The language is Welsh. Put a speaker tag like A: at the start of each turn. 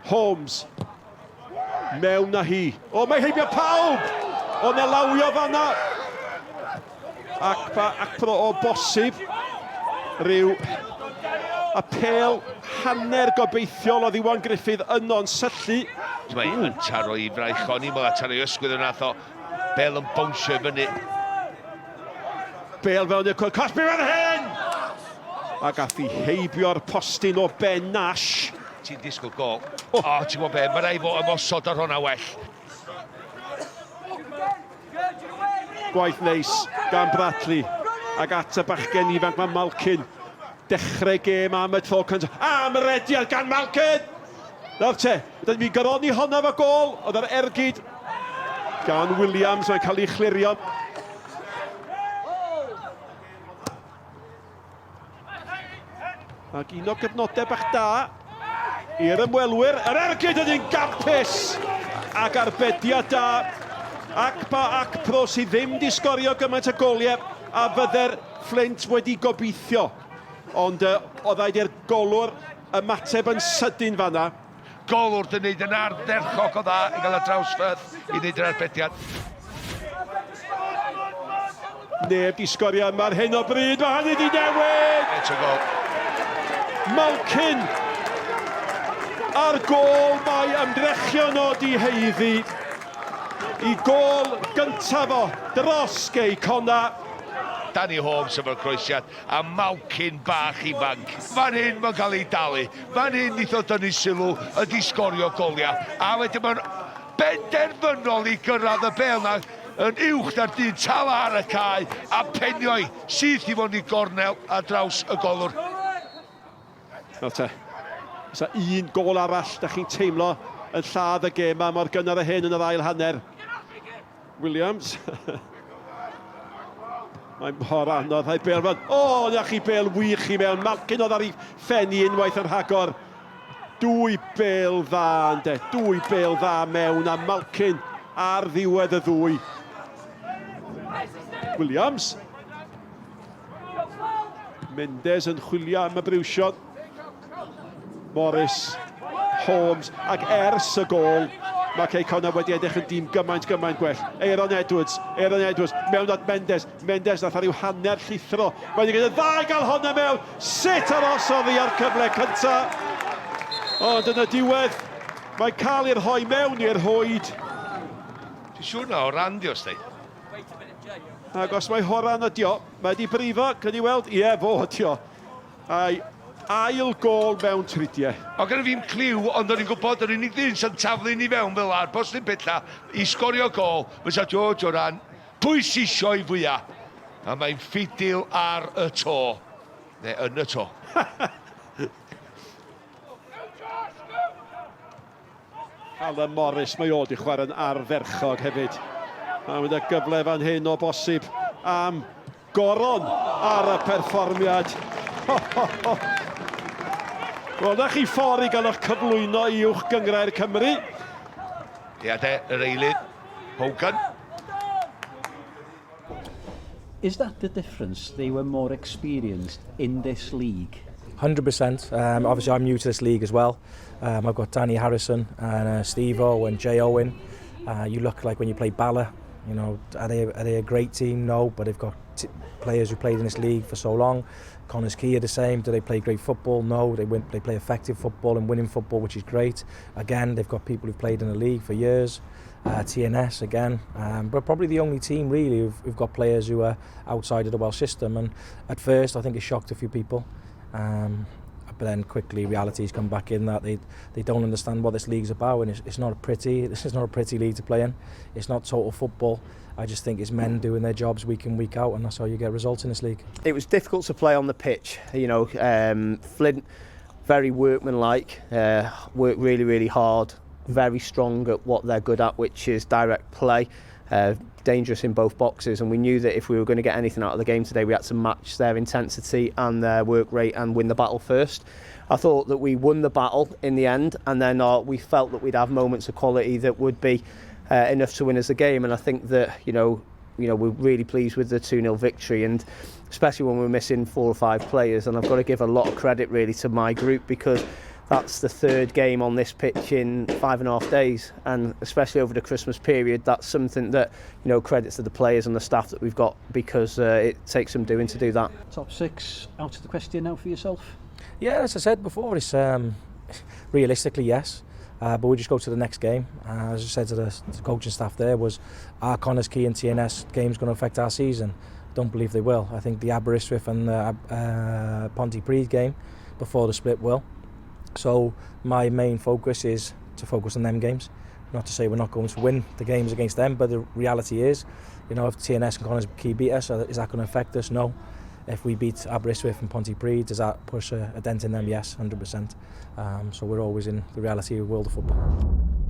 A: Holmes. Mewn â hi. O, mae heibio pawb! O, nelawio fanna. Ac mae Acro o bosib rhyw apêl hanner gobeithiol oedd Iwan Griffith yno'n syllu.
B: Mae yn taro i fraich o'n i'n meddwl a taro i ysgwydd yn nath o. Bel yn bownsio i fyny.
A: Bel fewn i'r cwrt cosbi fan hyn! A gath i heibio'r postyn o Ben Nash.
B: Ti'n disgwyl gol. O, oh, ti'n gwybod be, mae rai fo ymosod ar hwnna well.
A: Gwaith neis gan Bradley ac at y bachgen ifanc mae Malkin. Dechrau gêm am y tro cyntaf. Am rediad gan Malkin! Nawr te, dyn ni'n goroni honna fo gol, oedd yr ergyd gan Williams, mae'n cael ei chlirio. Ac un o gyfnodau bach da i'r ymwelwyr. Yr ergyd yn un gampus ac arbediad da. Akpa Akpro sydd ddim di sgorio gymaint o goliau a fydde'r Flint wedi gobeithio. Ond uh, oedd rhaid i'r golwr ymateb yn sydyn fanna.
B: Golwr dy wneud yn ardderchog o dda i gael y draws i wneud yr arbediad.
A: Neb di sgorio yma ar hyn o bryd, mae hynny di newid!
B: Eto gol.
A: Malkin ar gôl mae ymdrechion o di heiddi i gôl gyntaf o dros Gei Connah.
B: Danny Holmes efo'r croesiad a Malkin bach ifanc. Fan hyn mae'n cael ei dalu. Fan hyn wneith o dynnu sylw ydi sgorio goliau. A wedyn mae'n benderfynol i gyrraedd y bêl na yn uwch na'r dyn tal ar y cae a penio'i syth i fod i gornel ar draws y golwr.
A: Nawr te, oes un gol arall da chi'n teimlo yn lladd y gêm ma mor gynnar a hyn yn yr ail hanner? Williams. Mae'n mor anodd, rhaid bêl fan. O, oh, na chi bêl wych i mewn. Malkin oedd ar ei phen i unwaith yn rhagor. Dwy bêl dda, ynde. Dwy bêl dda mewn a Malkin ar ddiwedd y ddwy. Williams. Mendes yn chwilio am y briwsion. Morris, Holmes, ac ers y gôl, mae Cei Connah wedi edrych yn dîm gymaint, gymaint gwell. Aaron Edwards, Aaron Edwards, mewn at Mendes, Mendes nath ar ryw hanner llithro. Mae wedi gwneud yn dda i gael honna mewn. Sut arosodd hi ar cyfle cynta? Ond yn y diwedd, mae'n cael ei rhoi mewn i'r rhwyd.
B: Ti'n siŵr na o ran di os di?
A: Ac os mae Horan ydi o, mae wedi brifo, cyn i weld, ie, fo ydi o. A'i ail gôl mewn tridiau.
B: O gynna fi'm cliw ond o'n i'n gwybod yr unig ddyn sy'n taflu ni fewn fel 'a a'r postyn pella i sgorio gôl fysa George o ran pwy sy isio i fwya a mae'n ffidil ar y to neu yn y to.
A: Callum Morris, mae o wedi chwarae'n ardderchog hefyd. A mynd â gyfle fan hyn o bosib am goron ar y perfformiad. Ho, ho, ho. Wel, na chi ffordd i gael eich cyflwyno i uwch gynghrair Cymru.
B: Ia de, yr eilydd, Hogan.
C: Is that the difference? They were more experienced in this league?
D: 100%. Um, obviously, I'm new to this league as well. Um, I've got Danny Harrison and uh, Steve O and Jay Owen. Uh, you look like when you play Bala, you know, are they, are they a great team? No, but they've got players who played in this league for so long. Connah's Quay are the same. Do they play great football? No, they win, they play effective football and winning football, which is great. Again, they've got people who've played in the league for years. Uh, TNS again, um, but probably the only team really who've, who've got players who are outside of the Welsh system. And at first, I think it shocked a few people. Um, but then quickly reality's come back in that they they don't understand what this league's about and it's, it's not a pretty this is not a pretty league to play in it's not total football I just think it's men doing their jobs week in week out and that's how you get results in this league
E: it was difficult to play on the pitch you know um, Flint very workmanlike uh, work really really hard very strong at what they're good at which is direct play uh, dangerous in both boxes and we knew that if we were going to get anything out of the game today we had to match their intensity and their work rate and win the battle first. I thought that we won the battle in the end and then uh, we felt that we'd have moments of quality that would be uh, enough to win us the game and I think that you know you know we're really pleased with the 2-0 victory and especially when we're missing four or five players and I've got to give a lot of credit really to my group because That's the third game on this pitch in 5.5 days, and especially over the Christmas period, that's something that, credits to the players and the staff that we've got, because it takes some doing to do that.
C: Top six out of the question now for yourself?
D: Yeah, as I said before, it's realistically yes. But we just go to the next game. As I said to the coaching staff there, was our Connah's Quay and TNS game's going to affect our season? Don't believe they will. I think the Aberystwyth and the Pontypridd game before the split will. So my main focus is to focus on them games. Not to say we're not going to win the games against them, but the reality is, if TNS and Connah's Quay beat us, is that going to affect us? No. If we beat Aberystwyth and Pontypridd, does that push a dent in them? Yes, 100%. So we're always in the reality of the world of football.